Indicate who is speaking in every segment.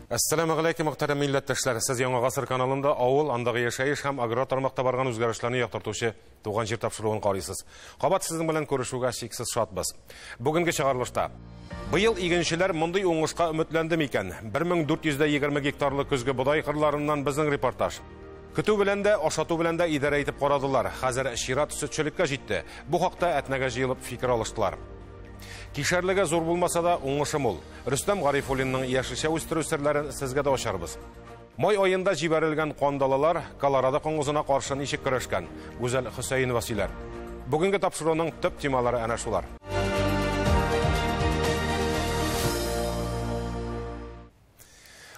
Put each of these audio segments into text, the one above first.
Speaker 1: Әссәламү галәйкүм, мөхтәрәм милләттәшләр. Сез Яңа Гасыр каналында авыл, андагы яшәеш һәм аграр тармакта барган үзгәрешләрне яктыртучы Туган җир тапшыруын карыйсыз. Кабат сезнең белән күрешүгә чиксез шатбыз. Бүгенге чыгарылышта быел игенчеләр мондый уңышка өметләнде микән? 1420 гектарлы көзге бодай кырларыннан безнең репортаж. Көтү белән дә, ашату белән дә идарә итеп карадылар. Хәзер чират сөтчелеккә җитте. Бу хакта Әтнәгә җыелып фикер алыштылар. Кишәрлеге зур булмаса да, уңышы мул. Рөстәм Гарифуллинның яшелчә үстерү серләрен сезгә дә ачарбыз. Май аенда җибәрелгән кандалалар Колорадо коңгызына каршы ничек көрәшкән? Гүзәл Хөсәенова сөйләр. Бүгенге тапшыруның төп темалары әнә шулар.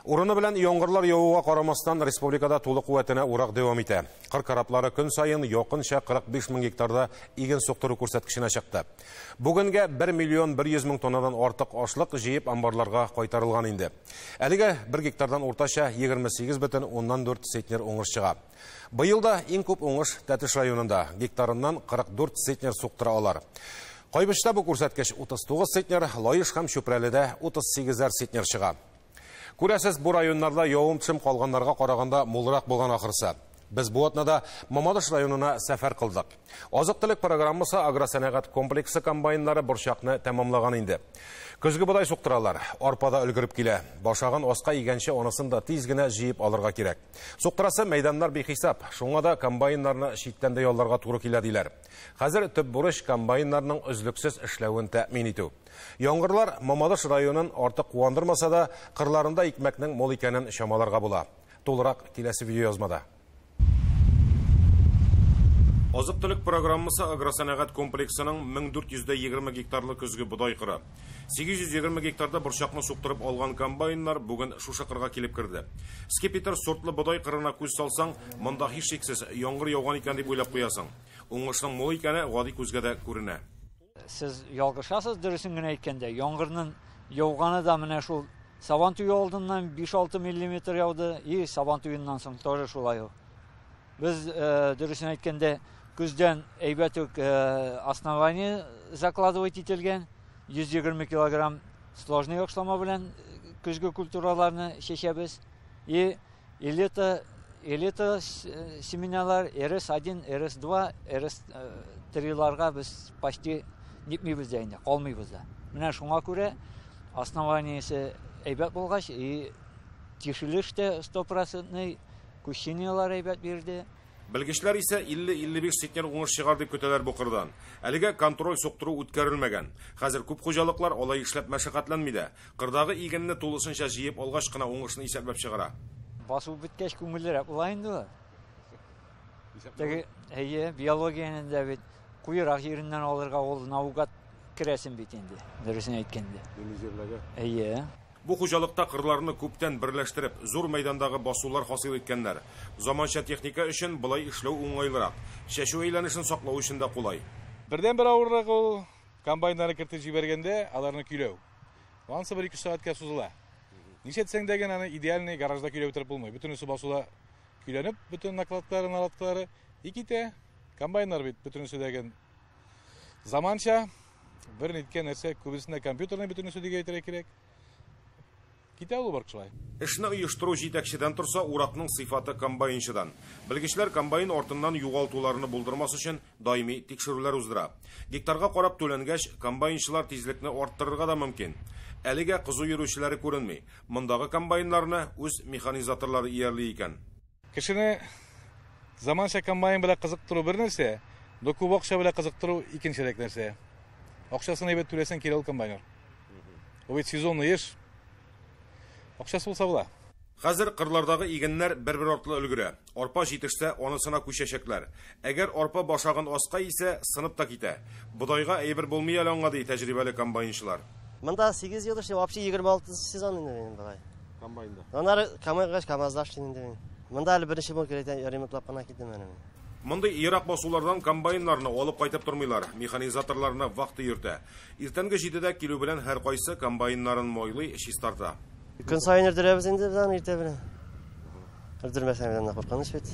Speaker 1: Урыны белән яңгырлар явуга карамастан республикада тулы куәтенә урак дәвам итә. Кыр кораблары көн саен якынча 45 мең гектарда иген суктыру күрсәткеченә чыкты. Бүгенгә 1 миллион 100 мең тоннадан артык ашлык җыеп амбарларга кайтарылган инде. Әлегә 1 гектардан уртача 28,4 центнер уңыш чыга. Быел да иң күп уңыш Тәтеш районында, гектарыннан 44 центнер суктыра алар. Кайбычта бу күрсәткеч 39 центнер, Лаеш һәм Чүпрәледә 38 центнер чыга. Күрәсез, бу районнарда явым-төшем калганнарга караганда мулрак булган ахырсы. Без бу атнада Мамадыш районына сәфәр кылдык. Азык-төлек программасы агросәнәгать комплексы комбайннары борчакны тәмамлаган инде. Көзге бодай суктыралар, арпада өлгереп килә. Башагын аска игәнче анысын да тиз генә җыеп алырга кирәк. Суктырасы мәйданнар бихисап, шуңа да комбайннарны читтән дә ялларга туры килә диләр. Хәзер төп бурыч комбайннарның өзлексез эшләвен тәэмин итү. Яңгырлар Мамадыш районын артык куандырмаса да, кырларында икмәкнең мул икәнен чамаларга була. Тулырак киләсе видеоязмада. Азык-төлек программасы агросәнәгать комплексының 1420 гектарлы көзге бодай кыры. 820 гектарда борчакны суктырып алган комбайннар бүген шушы кырга килеп керде. Скипетр сортлы бодай кырына күз салсаң, монда һичшиксез яңгыр яуган икән дип уйлап куясың. Уңышның мул икәне гади күзгә дә күренә.
Speaker 2: Сез ялгышасыз, дөресен генә әйткәндә, яңгырның яуганы да менә шул Сабан туе алдыннан 5-6 миллиметр яуды, и Сабан туеннан соң тоже шулай ук. Без дөресен әйткәндә, көздән әйбәт үк основание закладывать ителгән, 120 килограмм сложный яхшылама белән көзге культураларны чәчәбез. И элита семеналар РС1, РС2, РС3-ларга без почти нитмибез дә инде, калмыйбыз да. Менә шуңа күрә основаниесе әйбәт булгач, и тишелеш тә стопроцентный, кущениялар әйбәт бирде.
Speaker 1: Белгечләр исә 50-55 центнер уңыш чыгар дип көтәләр бу кырдан. Әлегә контроль суктыру үткәрелмәгән. Хәзер күп хуҗалыклар алай эшләп мәшәкатьләнми дә. Кырдагы игенне тулысынча җыеп алгач кына уңышны исәпләп чыгара.
Speaker 2: Басу беткәч күңеллерәк була инде ул. Теге, әйе, биологиянең дә бит куерак җиреннән алырга ул наугад керәсен бит инде, дөресен әйткәндә.
Speaker 1: Нинди җирләргә?
Speaker 2: Әйе.
Speaker 1: Бу хуҗалыкта кырларны күптән берләштереп, зур мәйдандагы басулар хасил иткәннәр. Заманча техника өчен болай эшләү уңайлырак. Чәчү әйләнешен саклау өчен дә кулай.
Speaker 3: Бердән бер авырлык ул комбайннарны кертеп җибәргәндә аларны көйләү. Ансы бер ике сәгатькә сузыла. Нишләтсәң дә генә аны идеальный гаражда көйләп бетереп булмый. Бөтенесе басуда көйләнеп, бөтен накладкалары, наладкалары и китә. Комбайннар бит бөтенесе дә ген заманча, бер ниткән нәрсә күбесендә компьютерный бөтенесе дигән әйтергә кирәк. Китә ул бар шулай.
Speaker 1: Эшне оештыру җитәкчедән торса, уракның сыйфаты комбайнчыдан. Белгечләр комбайн артыннан югалтуларны булдырмас өчен даими тикшерүләр уздыра. Гектарга карап түләнгәч, комбайнчылар тизлекне арттырырга да мөмкин. Әлегә кызу йөрүчеләре күренми. Мондагы комбайннарны үз механизаторлары иярли икән.
Speaker 3: Кешене заманча комбайн белән кызыктыру бер нәрсә, но күп акча белән кызыктыру икенчерәк нәрсә. Акчасын әйбәт түләсәң кирәк ул комбайнер. Ул бит сезонный эш. Акчасы булса була.
Speaker 1: Хәзер кырлардагы игеннәр бер-бер артлы өлгерә. Арпа җитешсә, анысына күчәчәкләр. Әгәр арпа башагын аска исә, сынып та китә. Бодайга әйбер булмый әле аңа, ди тәҗрибәле комбайнчылар.
Speaker 4: Монда 8 ел эшлим, вообще 26 сезон инде минем болай.
Speaker 1: Комбайнда.
Speaker 4: Аннары комбайнга КАМАЗда эшлим инде мин. Монда әле беренче булып килә, ремонтлап кына киттем әле мин.
Speaker 1: Мондый ерак басулардан комбайннарны алып кайтып тормыйлар. Механизаторларны вахта йөртә. Иртәнге 7-дә килү белән һәр кайсы комбайннарын майлый, чистарта.
Speaker 4: Көн саен өрдерәбез инде без аны иртә белән. Өрдермәсәң дә куркыныч бит.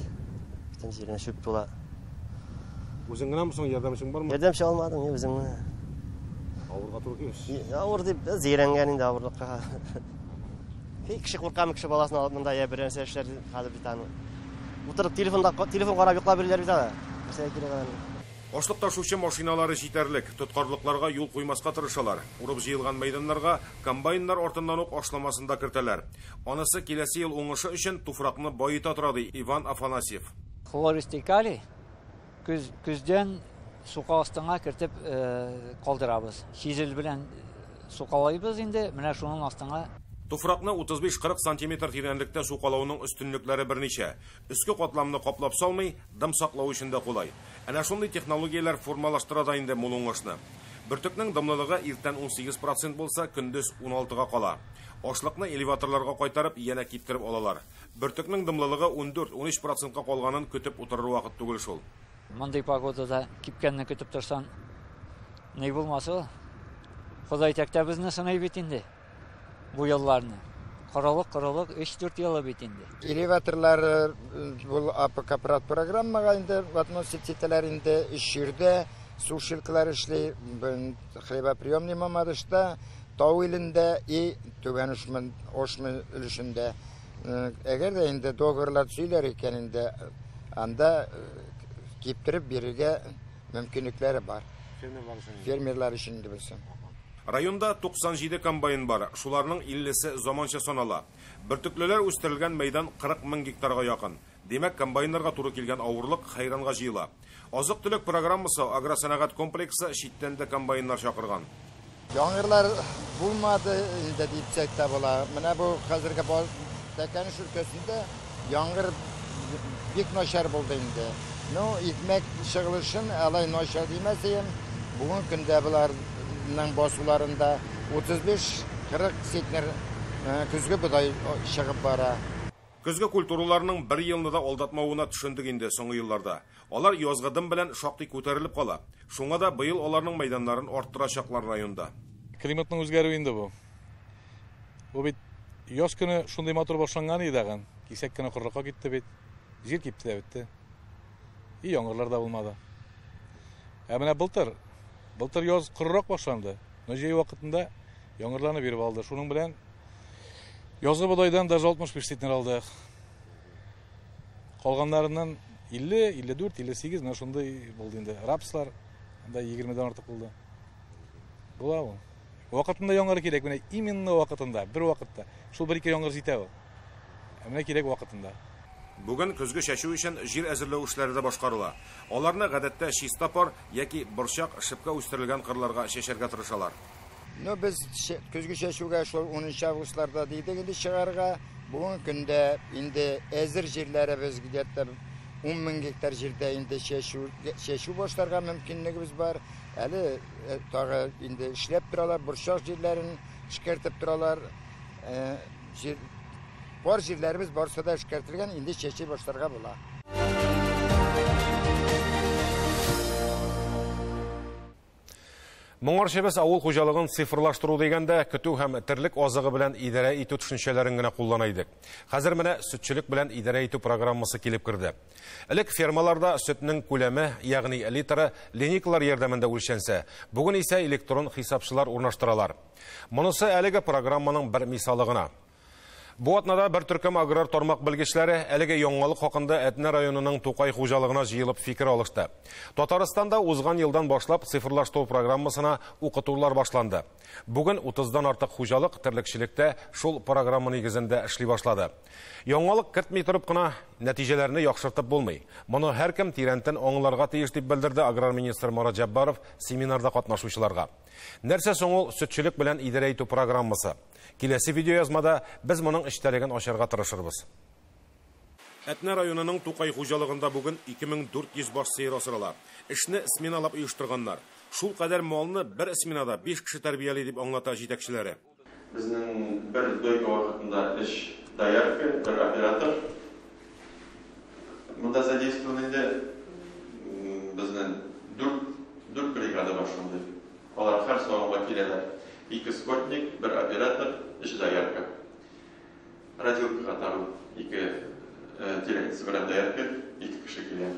Speaker 4: Бөтен җиренә чүп тула.
Speaker 1: Үзең генәме соң, ярдәмчең бармы?
Speaker 4: Ярдәмче алмадым, мин үзем генә.
Speaker 1: Авырга туры килеш.
Speaker 4: Авыр дип, зирәнгән инде авырлыкка. Кеше куркамы, кеше баласын алып монда я бер нәрсә эшләр хәзер бит аны. Утырып телефонда телефон карап йоклап йөриләр бит аны. Нәрсәгә кирәк аларның?
Speaker 1: Ашлык ташучы машиналары җитәрлек, тоткарлыкларга юл куймаска тырышалар. Урып җыелган мәйданнарга комбайннар артыннан ук ашламасын да кертәләр. Анысы киләсе ел уңышы өчен туфракны баета тора, ди Иван Афанасьев.
Speaker 2: Хлористый калий көздән сука астыңа кертеп калдырабыз. Чизел белән сукалайбыз инде, менә шуның астыңа.
Speaker 1: Туфракны 35-40 сантиметр тирәнлектә сукалауның өстенлекләре берничә. Өске катламны каплап салмый, дым саклау өчен дә кулай. Әнә шундый технологияләр формалаштыра да инде мул уңышны. Бөртекнең дымлылыгы иртән 18% булса, көндез 16-га кала. Ашлыкны элеваторларга кайтарып, янә киптереп алалар. Бөртекнең дымлылыгы 14-13%-ка калганын көтеп утырыр вакыт түгел шул.
Speaker 2: Мондый погодада кипкәнне көтеп торсаң, ни булмас ул? Ходай тәктә безне сыный бит инде. Бу елларны. Корылык 3-4 елы бит инде.
Speaker 5: Элеваторлар бу АПК программага инде относить итәләр инде өч җирдә сушилкалар эшли, хлебоприемный Мамадышта, Тау илендә и Түбән Ошмы өлешендә. Әгәр дә инде договорлар төзиләр икән инде, анда киптереп бирергә мөмкинлекләре бар. Фермерлар өчен инде булсын.
Speaker 1: Районда 97 комбайн бар, шуларның 50-се заманча санала. Бөртеклеләр үстерелгән мәйдан 40 мең гектарга якын. Димәк, комбайннарга туры килгән авырлык хәйранга җыела. Азык-төлек программасы агросәнәгать комплексы читтән дә комбайннар чакырган.
Speaker 5: Яңгырлар булмады инде дип әйтсәк тә була. Менә бу хәзерге Тәкәнеш өлкәсендә яңгыр бик начар булды инде. Ну, икмәк чыгылышын алай начар димәс идем. Бүгенге көндә боларның басуларында 35-40 центнер көзге бодай чыгып бара.
Speaker 1: Көзге культураларның бер елны да алдатмавына төшендек инде соңгы елларда. Алар язгы дым белән шактый күтәрелеп кала. Шуңа да быел аларның мәйданнарын арттырачаклар районда.
Speaker 3: Климатның үзгәрүе инде бу. Бу бит яз көне шундый матур башланган иде агын. Кисәк кенә корылыкка китте бит. Җир кипте дә бетте. И яңгырлар да булмады. Ә менә былтыр яз корырак башланды. Но җәй вакытында яңгырларны биреп алды. Шуның белән язгы бодайдан даже 65 центнер алдык. Калганнарыннан 50, 54, 58 менә шундый булды инде. Рапслар анда 20-дән артык булды. Була ул. Вакытында яңгыр кирәк, менә именно вакытында, бер вакытта. Шул бер ике яңгыр җитә ул. Ә менә кирәк вакытында.
Speaker 1: Бүген көзге чәчү өчен җир әзерләү эшләре дә башкарыла. Аларны гадәттә чиста пар яки борчак шипкә үстерелгән кырларга чәчәргә тырышалар.
Speaker 5: Ну, без көзге чәчүгә шул 10 августларда дидек инде чыгарга. Бүгенге көндә инде әзер җирләребез где-то 10 мең гектар җирдә инде чәчү башларга мөмкинлегебез бар. Әле тагы инде эшләп торалар, борчак җирләрен эшкәртеп торалар. Бар җирләребез барсы да эшкәртелгән, инде чәчә башларга була.
Speaker 1: Моңарчы без авыл хуҗалыгын цифрлаштыру дигәндә көтү һәм терлек азыгы белән идарә итү төшенчәләрен генә куллана идек. Хәзер менә сөтчелек белән идарә итү программасы килеп керде. Элек фермаларда сөтнең күләме, ягъни литры линейкалар ярдәмендә үлчәнсә, бүген исә электрон хисапчылар урнаштыралар. Монысы әлеге программаның бер мисалы гына. Бу атнада бер төркем аграр тармак белгечләре әлеге яңалык хакында Әтнә районының Тукай хуҗалыгына җыелып фикер алышты. Татарстанда узган елдан башлап цифрлаштыру программасына укытулар башланды. Бүген 30-дан артык хуҗалык терлекчелектә шул программа нигезендә эшли башлады. Яңалык кертми торып кына нәтиҗәләрне яхшыртып булмый. Моны һәркем тирәнтен аңларга тиеш дип белдерде аграр министр Марат Җаббаров семинарда катнашучыларга. Нәрсә соң ул сөтчелек белән идарә итү программасы? Киләсе видеоязмада без моның эчтәлеген ачарга тырышырбыз. Әтнә районының Тукай хуҗалыгында бүген 2400 баш сыер асрала. Эшне сменалап оештырганнар. Шул кадәр малны бер сменада 5 кеше тәрбияли дип аңлата җитәкчеләре.
Speaker 6: Безнең бер дойка вакытында эш доярка, бер оператор. Монда задействован инде безнең 4 бригада бар шундый. Алар һәр савымга киләләр. 2 скотник, бер оператор, 3 доярка. Родилкага тагын 2 телегасы белән доярка, 2 кеше килә.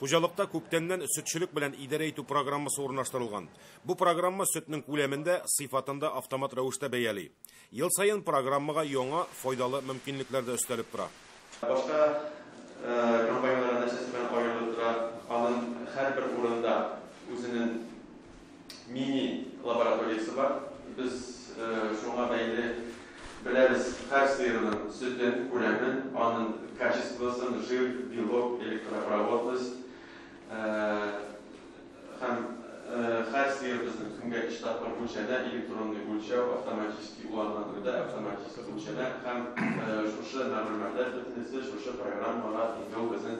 Speaker 1: Хуҗалыкта күптәннән сөтчелек белән идарә итү программасы урнаштырылган. Бу программа сөтнең күләмен дә, сыйфатын да автомат рәвештә бәяли. Ел саен программага яңа файдалы мөмкинлекләр дә өстәлеп тора.
Speaker 6: Башка комбайннардан нәрсәсе белән аерылып тора? Аның һәрбер урында үзенең мини лабораториясе бар. Без шуңа бәйле беләбез һәр сыерның сөтен, күләмен, аның качествосын, жир, белок, электропроводность. Һәм һәр сыер безнең көнгә 3 тапкыр үлчәнә, электронный үлчәү, автоматически уланганында автоматически үлчәнә һәм шушы мәгълүматлар бөтенесе шушы программага инде ул безнең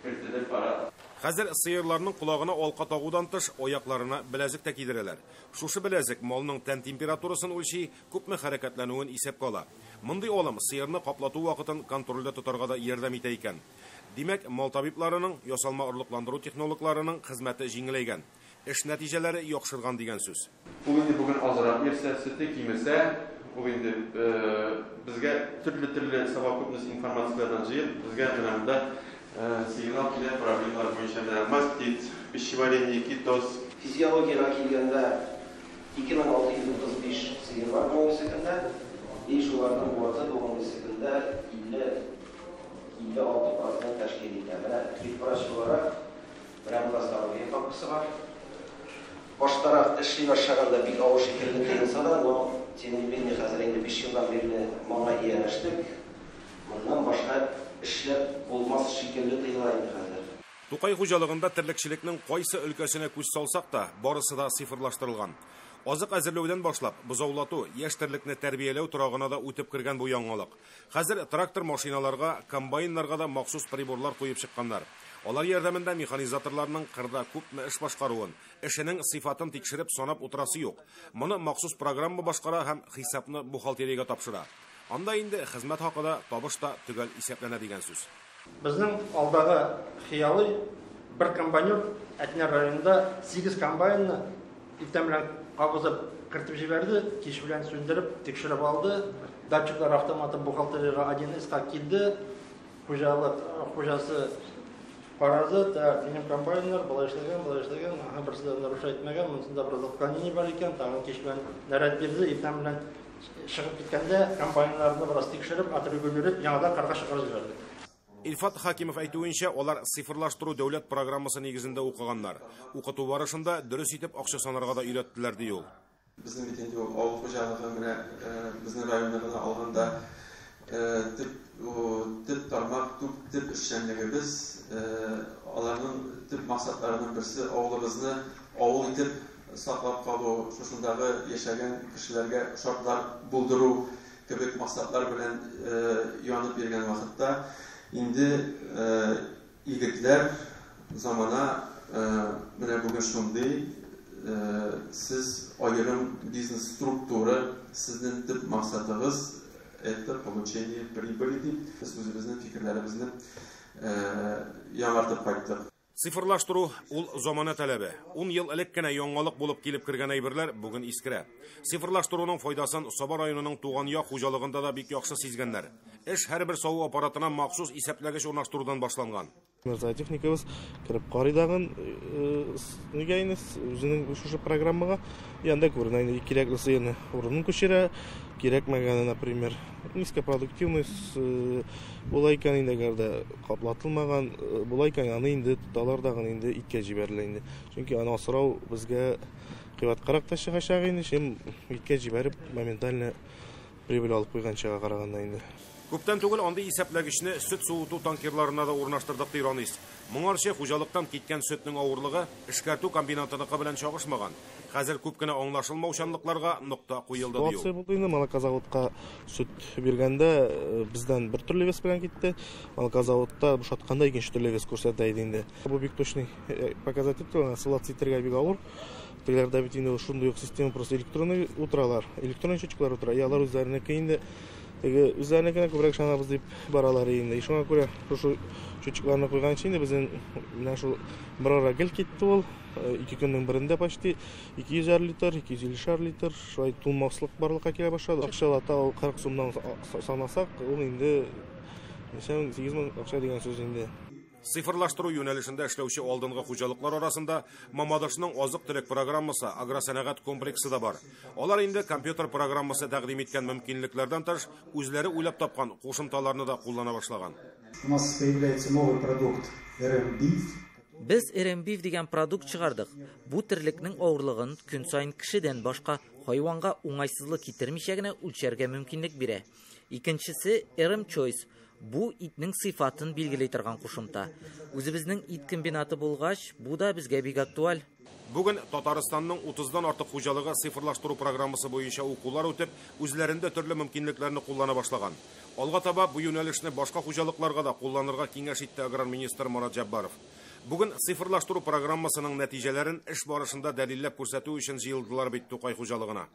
Speaker 6: кертелеп бара.
Speaker 1: Хәзер сыерларның колагына алка тагудан тыш аякларына беләзек тә кидерәләр. Шушы беләзек малның тән температурасын үлчи, күпме хәрәкәтләнүен исәпкә ала. Мондый алым сыерны каплату вакытын контрольдә тотарга да ярдәм итә икән. Димәк, мал табибларының, ясалма орлыкландыру технологларының хезмәте җиңеләйгән. Эш нәтиҗәләре яхшырган дигән сүз.
Speaker 6: Ул инде бүген азрак йөрсә, сөте кимесә, ул инде безгә төрле-төрле совокупность информацияләрдән җыеп, безгә менә монда сигнал килә проблемалар буенча, менә мастит, пищеварение, кетоз.
Speaker 7: Физиологиягә килгәндә 2635 сыер бар бүгенге көндә, и шуларның куәте бүгенге көндә 56% тәшкил итә. Менә ветврач буларак менә монда здоровье папкасы бар. Баштарак эшли башлаганда бик авыр шикелле тоелса да, но тем не менее хәзер инде 5 елдан бирле моңа ияләштек. Моннан башка эшләп булмас шикелле тоела инде хәзер.
Speaker 1: Тукай хуҗалыгында терлекчелекнең кайсы өлкәсенә күз салсак та, барысы да цифрлаштырылган. Азык әзерләүдән башлап, бозаулату, яшь терлекне тәрбияләү торагына да үтеп кергән бу яңалык. Хәзер трактор машиналарга, комбайннарга да махсус приборлар куеп чыкканнар. Алар ярдәмендә механизаторларның кырда күпме эш башкаруын, эшенең сыйфатын тикшереп санап утырасы юк. Моны махсус программа башкара һәм хисапны бухгалтериягә тапшыра. Анда инде хезмәт хакы да, табыш та төгәл исәпләнә дигән сүз.
Speaker 8: Безнең алдагы хыялы бер комбайнер Әтнә районында 8 комбайнны иртән белән кабызып кертеп җибәрде, кич белән сүндереп, тикшереп алды. Датчиклар автоматы бухгалтериягә 1С-ка килде. Хуҗалык хуҗасы карады, так, минем комбайннар болай эшләгән, болай эшләгән, ага, берсе дә нарушать итмәгән, монысында бераз отклонение бар икән, тагын кич белән наряд бирде, иртән белән чыгып киткәндә комбайннарны бераз тикшереп, отрегулировать, яңадан карга чыгарып җибәрде.
Speaker 1: Илфат Хакимов әйтүенчә, алар цифрлаштыру дәүләт программасы нигезендә укыганнар. Укыту барышында дөрес итеп акча санарга да өйрәттеләр, ди ул.
Speaker 6: Безнең бит инде ул авыл хуҗалыгы менә безнең районда гына алганда төп тармак, төп эшчәнлегебез, аларның төп максатларының берсе авылыбызны авыл итеп саклап калу, шушындагы яшәгән кешеләргә шартлар булдыру кебек максатлар белән янып йөргән вакытта инде егетләр замана менә бүген шундый, сез аерым бизнес структура, сезнең төп максатыгыз это получение прибыли дип, без үзебезнең фикерләребезне яңартып кайттык.
Speaker 1: Цифрлаштыру ул замана таләбе. 10 ел элек кенә яңалык булып килеп кергән әйберләр бүген искерә. Цифрлаштыруның файдасын Саба районының туган як хуҗалыгында да бик яхшы сизгәннәр. Эш һәрбер саву аппаратына махсус исәпләгеч урнаштырудан башланган.
Speaker 9: Зоотехникабыз кереп карый дагын, нигә инде үзенең шушы программага янда күренә инде кирәкле сыерны урынын күчерә, кирәкмәгәне, например, низкопродуктивность була икән инде, әгәр дә каплатылмаган була икән, аны инде тоталар дагын инде иткә җибәрелә инде. Чөнки аны асрау безгә кыйбаткарак та чыгачак инде, чем иткә җибәреп моментально прибыль алып куйганчага караганда инде.
Speaker 1: Күптән түгел андый исәпләгечне сөт суыту танкерларына да урнаштырдык, ди Ранис. Моңарчы хуҗалыктан киткән сөтнең авырлыгы эшкәртү комбинатыныкы белән чагышмаган. Хәзер күп кенә аңлашылмаучанлыкларга нокта куелды, ди ул.
Speaker 9: Ситуация булды инде, молокозаводка сөт биргәндә бездән бер төрле вес белән китте. Молокозаводта бушатканда икенче төрле вес күрсәтә иде инде. Бу бик точный показатель түгел, ссылаться итәргә бик авыр. Тегеләрдә бит инде шундый ук система, просто электронный утыралар, электронный счетчиклар утыра. И алар үзләренеке инде теге үзләренекенә күбрәк ышанабыз дип баралар инде. И шуңа күрә шушы счетчикларны куйганчы инде безнең менә шул бер ара гел китте ул. 2 көннең берендә почти 200 литр, 250 литр шулай тулмаслык барлыкка килә башлады. Акчалата ул 40 сумнан санасак, ул инде ничә мең, 8 мең акча дигән сүз инде.
Speaker 1: Цифрлаштыру юнәлешендә эшләүче алдынгы хуҗалыклар арасында Мамадышның азык-төлек программасы, агросәнәгать комплексы да бар. Алар инде компьютер программасы тәкъдим иткән мөмкинлекләрдән тыш, үзләре уйлап тапкан кушымталарны да куллана башлаган.
Speaker 10: У нас появляется новый продукт RM-Beef.
Speaker 11: Без RM-Beef дигән продукт чыгардык. Бу терлекнең авырлыгын көн саен кешедән башка хайванга уңайсызлык китермичә генә үлчәргә мөмкинлек бирә. Икенчесе RM-Choice. Бу итнең сыйфатын билгели торган кушымта. Үзебезнең ит комбинаты булгач, бу да безгә бик актуаль.
Speaker 1: Бүген Татарстанның 30-дан артык хуҗалыгы цифрлаштыру программасы буенча укулар үтеп, үзләрендә төрле мөмкинлекләрне куллана башлаган. Алга таба бу юнәлешне башка хуҗалыкларга да кулланырга киңәш итте аграр министр Марат Җәббаров. Бүген цифрлаштыру программасының нәтиҗәләрен эш барышында дәлилләп күрсәтү өчен җыелдылар бит Тукай хуҗалыгына.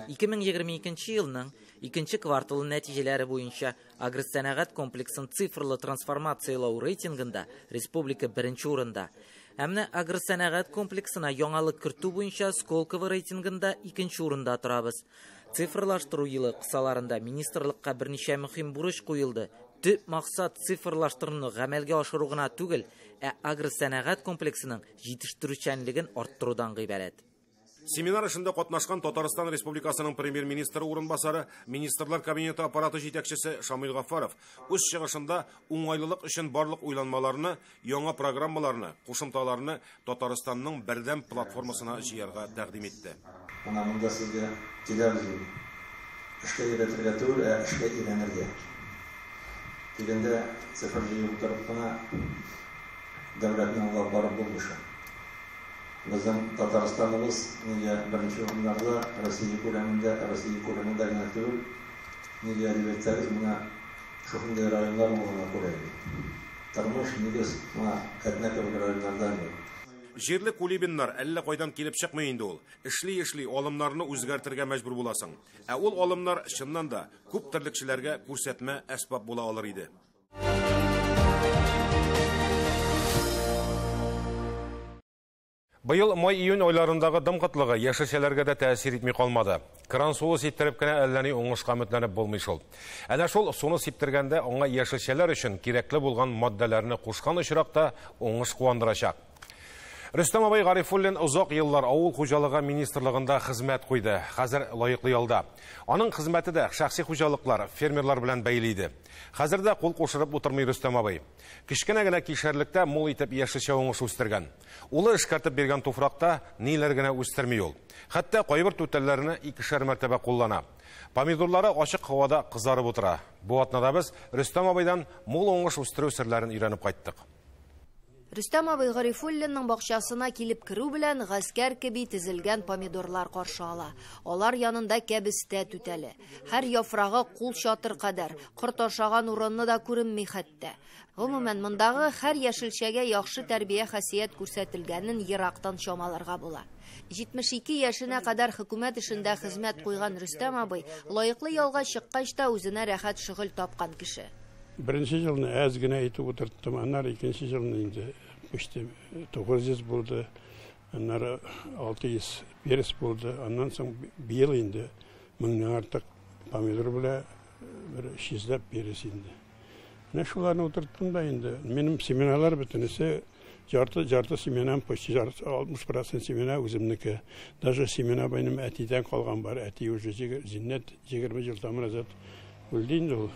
Speaker 11: 2022 елның икенче кварталы нәтиҗәләре буенча агросәнәгать комплексын цифрлы трансформацияләү рейтингында республика беренче урында. Ә менә агросәнәгать комплексына яңалык кертү буенча Сколково рейтингында икенче урында торабыз. Цифрлаштыру елы кысаларында министрлыкка берничә мөһим бурыч куелды. Төп максат цифрлаштыруны гамәлгә ашыру гына түгел, ә агросәнәгать комплексының җитештерүчәнлеген арттырудан гыйбарәт.
Speaker 1: Семинар эшендә катнашкан Татарстан Республикасының премьер-министры урынбасары, Министрлар Кабинеты аппараты җитәкчесе Шамил Гафаров үз чыгышында уңайлылык өчен барлык уйланмаларны, яңа программаларны, кушымталарны Татарстанның бердәм платформасына җыярга тәкъдим итте.
Speaker 10: Менә монда сезгә киләбез инде. Эшкә өйрәтергә түгел, ә эшкә өйрәнергә. Дигәндә цифр җыеп утырып кына дәүләтне аңлап барып булмый шул. Безнең Татарстаныбыз нигә беренче урыннарда Россия күләмендә, Россия күләмендә генә түгел, нигә дип әйтсәгез, менә шушындый районнар булганга күрә инде. Тормыш нигез менә Әтнә кебек районнарда инде.
Speaker 1: Җирле кулибиннар әллә кайдан килеп чыкмый инде ул. Эшли-эшли алымнарны үзгәртергә мәҗбүр буласың. Ә ул алымнар чыннан да күп терлекчеләргә күрсәтмә әсбап була алыр иде. Быел май-июнь айларындагы дым кытлыгы яшелчәләргә дә тәэсир итми калмады. Кран суы сиптереп кенә әллә ни уңышка өметләнеп булмый шул. Әнә шул суны сиптергәндә аңа яшелчәләр өчен кирәкле булган матдәләрне кушкан очракта уңыш куандырачак. Рөстәм абый Гарифуллин озак еллар авыл хуҗалыгы министрлыгында хезмәт куйды. Хәзер лаеклы ялда. Аның хезмәте дә шәхси хуҗалыклар, фермерлар белән бәйле иде. Хәзер дә кул кушырып утырмый Рөстәм абый. Кечкенә генә кишәрлектә мул итеп яшелчә уңыш үстергән. Улы эшкәртеп биргән туфракта ниләр генә үстерми ул. Хәтта кайбер түтәлләрне икешәр мәртәбә куллана. Помидорлары ачык һавада кызарып утыра. Бу атнада без Рөстәм абыйдан мул уңыш үстерү серләрен өйрәнеп кайттык.
Speaker 12: Рөстәм абый Гарифуллинның бакчасына килеп керү белән гаскәр кеби тезелгән помидорлар каршы ала. Алар янында кәбестә түтәле. Һәр яфрагы кул чатыр кадәр, корт ашаган урынны да күренми хәтта. Гомумән, мондагы һәр яшелчәгә яхшы тәрбия хасият күрсәтелгәнен ерактан чамаларга була. 72 яшенә кадәр хөкүмәт эшендә хезмәт куйган Рөстәм абый лаеклы ялга чыккач та үзенә рәхәт шөгыль тапкан кеше.
Speaker 13: Беренче елны әз генә итеп утырттым, аннары икенче елны инде почти 900 булды, аннары 600 перец булды, аннан соң быел инде 1000-нән артык помидор белән бер 300ләп перец инде. Менә шуларны утырттым да инде. Минем семеналар бөтенесе жарты семенам, почти 60% семена үземнеке. Даже семена минем әтидән калган бар, әти уже зиннәт 20 ел тому назад үлде инде ул.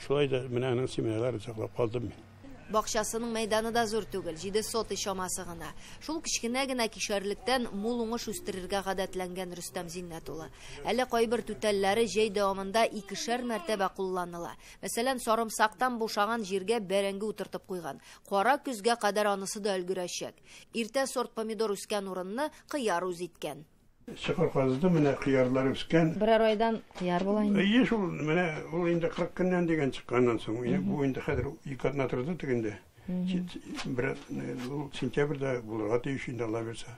Speaker 13: Шулай да менә аның семеналарын саклап калдым мин.
Speaker 12: Бакчасының мәйданы да зур түгел, 7 сотый чамасы гына. Шул кечкенә генә кишәрлектән мул уңыш үстерергә гадәтләнгән Рөстәм Зиннәт улы. Әле кайбер түтәлләре җәй дәвамында икешәр мәртәбә кулланыла. Мәсәлән, сарымсактан бушаган җиргә бәрәңге утыртып куйган. Кара көзгә кадәр анысы да өлгерәчәк. Иртә сорт помидор үскән урынны кыяр үз иткән.
Speaker 13: Чокыр казыды, менә кыярлар үскән.
Speaker 14: Берәр айдан кыяр була инде.
Speaker 13: Әйе, шул, менә ул инде 40 көннән дигән чыкканнан соң, бу инде хәзер ике атна торды тегендә. Бер ул сентябрьдә булырга тиеш инде, Алла бирсә.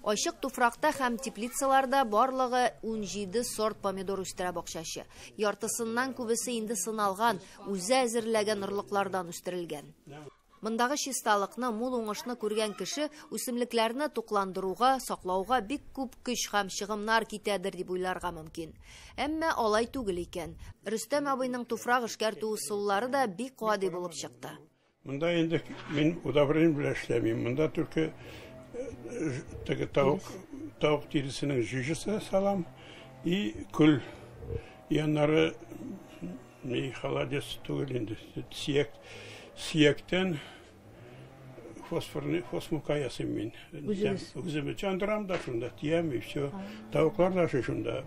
Speaker 12: Ачык туфракта һәм теплицаларда барлыгы 17 сорт помидор үстерә бакчачы. Яртысыннан күбесе инде сыналган, үзе әзерләгән орлыклардан үстерелгән. Мондагы чисталыкны, мул уңышны күргән кеше үсемлекләрне тукландыруга, саклауга бик күп көч һәм чыгымнар китәдер дип уйларга мөмкин. Әмма алай түгел икән. Рөстәм абыйның туфрак эшкәртү ысуллары да бик гади булып чыкты.
Speaker 13: Монда инде мин удобрение белән эшләмим. Монда только теге тавык тиресенең жижасы салам и көл. Яннары ни холодец түгел инде. Сияктән фосфорный фосмука ясыйм мин. Үзем чандырам да шунда, тиям и все. Тавыклар да шунда,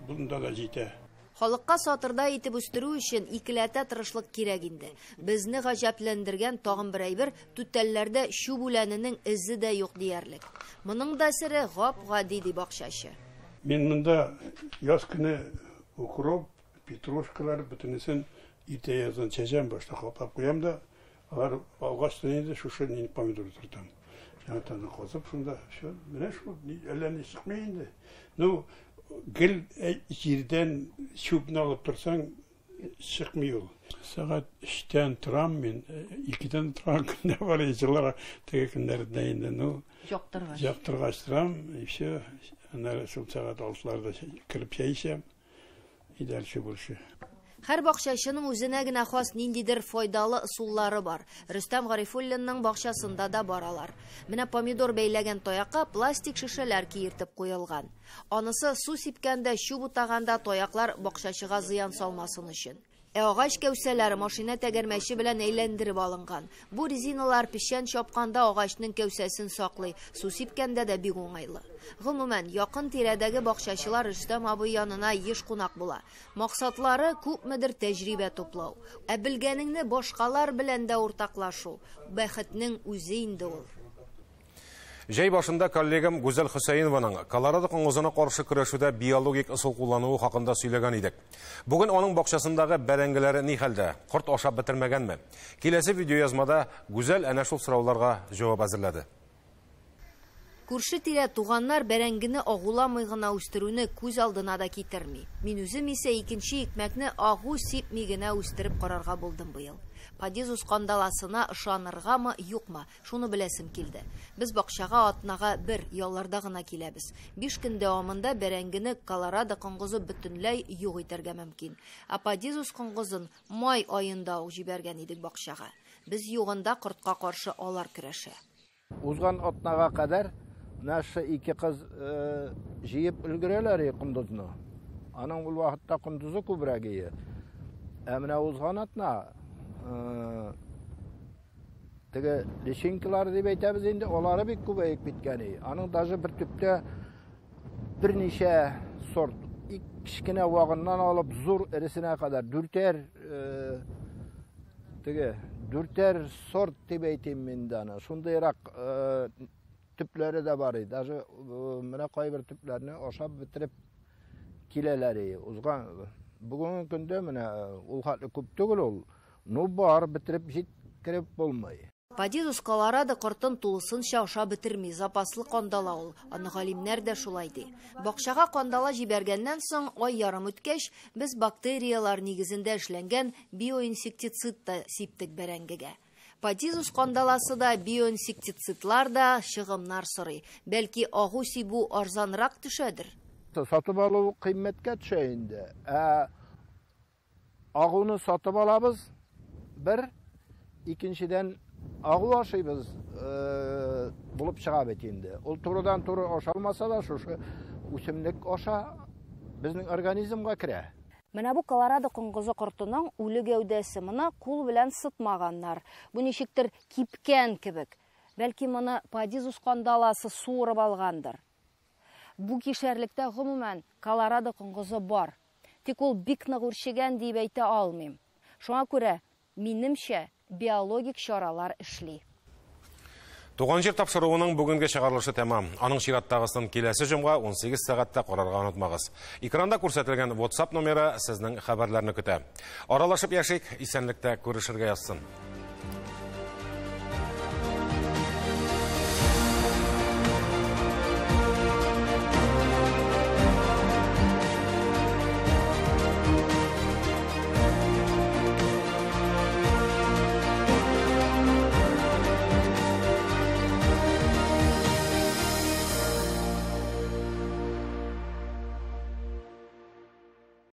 Speaker 13: бунда да җитә.
Speaker 12: Халыкка сатырда итеп үстерү өчен икеләтә тырышлык кирәк инде. Безне гаҗәпләндергән тагын бер әйбер түтәлләрдә чүп үләненең эзе дә юк диярлек. Моның да сере гап-гади, ди бакчачы.
Speaker 13: Мин монда яз көне укроп, петрушкалар бөтенесен иртә яздан чәчәм, башта каплап куям да, алар алгач инде шушы помидор утыртам. Яңадан казып шунда, всё, менә шул, әллә ни чыкмый инде. Ну, гел җирдән чүпне алып торсаң, чыкмый ул. Сәгать 3-тән торам мин, 2-дән торган көндә бар, җылырак теге көннәрдә инде, ну, яктыргач торам, и всё. Аннары шул сәгать 6-ларда кереп чәй эчәм, и дальше больше.
Speaker 12: Һәр бакчачының үзенә генә хас ниндидер файдалы ысуллары бар. Рөстәм Гарифуллинның бакчасында да бар алар. Менә помидор бәйләгән таякка пластик шешәләр киертеп куелган. Анысы су сипкәндә, чүп утаганда таяклар бакчачыга зыян салмасын өчен. Ә агач кәүсәләре машина тәгәрмәче белән әйләндереп алынган. Бу резиналар печән чапканда агачның кәүсәсен саклый, су сипкәндә дә бик уңайлы. Гомумән, якын тирәдәге бакчачылар Рөстәм абый янына еш кунак була. Максатлары күпмедер тәҗрибә туплау. Ә белгәнеңне башкалар белән дә уртаклашу. Бәхетнең үзе инде ул.
Speaker 1: Җәй башында коллегам Гүзәл Хөсәенованың Колорадо коңгызына каршы көрәшүдә биологик ысул куллануы хакында сөйләгән идек. Бүген аның бакчасындагы бәрәңгеләре ни хәлдә? Корт ашап бетермәгәнме? Киләсе видеоязмада Гүзәл әнә шул сорауларга җавап әзерләде.
Speaker 12: Күрше тирә туганнар бәрәңгене агуламый гына үстерүне күз алдына да китерми. Мин үзем исә икенче икмәкне агу сипми генә үстереп карарга булдым быел. Падизус кандаласына ышаныргамы, юкмы, шуны беләсем килде. Без бакчага атнага бер ялларда гына киләбез. 5 көн дәвамында бәрәңгене Колорадо коңгызы бөтенләй юк итәргә мөмкин. Ә Падизус коңгызын май аенда ук җибәргән идек бакчага. Без югында кортка каршы алар көрәшә.
Speaker 15: Узган атнага кадәр нашы ике кыз җыеп өлгерәләр кондызны. Аның ул вакытта кондызы күбрәк ие. Ә менә узган атна теге личинкалар дип әйтәбез инде, алары бик күбәеп киткән. Аның даже бер төптә берничә сорт, кечкенә вагыннан алып зур эресенә кадәр дүртәр теге дүртәр сорт дип әйтим мин дә аны. Шундыйрак төпләре дә бар иде. Даже менә кайбер төпләрне ашап бетереп киләләр иде. Узган бүгенге көндә менә ул хәтле күп түгел ул. Ну бар бетереп җиткереп булмый.
Speaker 12: Падизус Колорадо кортын тулысынча ашап бетерми, запаслы кандала ул. Аны галимнәр дә шулай ди. Бакчага кандала җибәргәннән соң ай ярым үткәч, без бактериялар нигезендә эшләнгән биоинсектицид та сиптек бәрәңгегә. Падизус кандаласы да, биоинсектицидлар да чыгымнар сорый. Бәлки агу сибү арзанрак төшәдер.
Speaker 15: Сатып алу кыйммәткә төшә инде. Ә агуны сатып алабыз бер, икенчедән агу ашыйбыз булып чыга бит инде. Ул турыдан туры ашалмаса да, шушы үсемлек аша безнең организмга керә.
Speaker 12: Менә бу Колорадо коңгызы кортының үле гәүдәсе. Моны кул белән сытмаганнар. Бу ничектер кипкән кебек. Бәлки моны Падизус кандаласы суырып алгандыр. Бу кишәрлектә гомумән Колорадо коңгызы бар. Тик ул бик нык үрчегән дип әйтә алмыйм. Шуңа күрә, минемчә, биологик чаралар эшли.
Speaker 1: Туган җир тапшыруының бүгенге чыгарылышы тәмам. Аның чираттагысын киләсе җомга 18 сәгатьтә карарга онытмагыз. Экранда күрсәтелгән WhatsApp номеры сезнең хәбәрләрне көтә. Аралашып яшик, исәнлектә күрешергә язсын.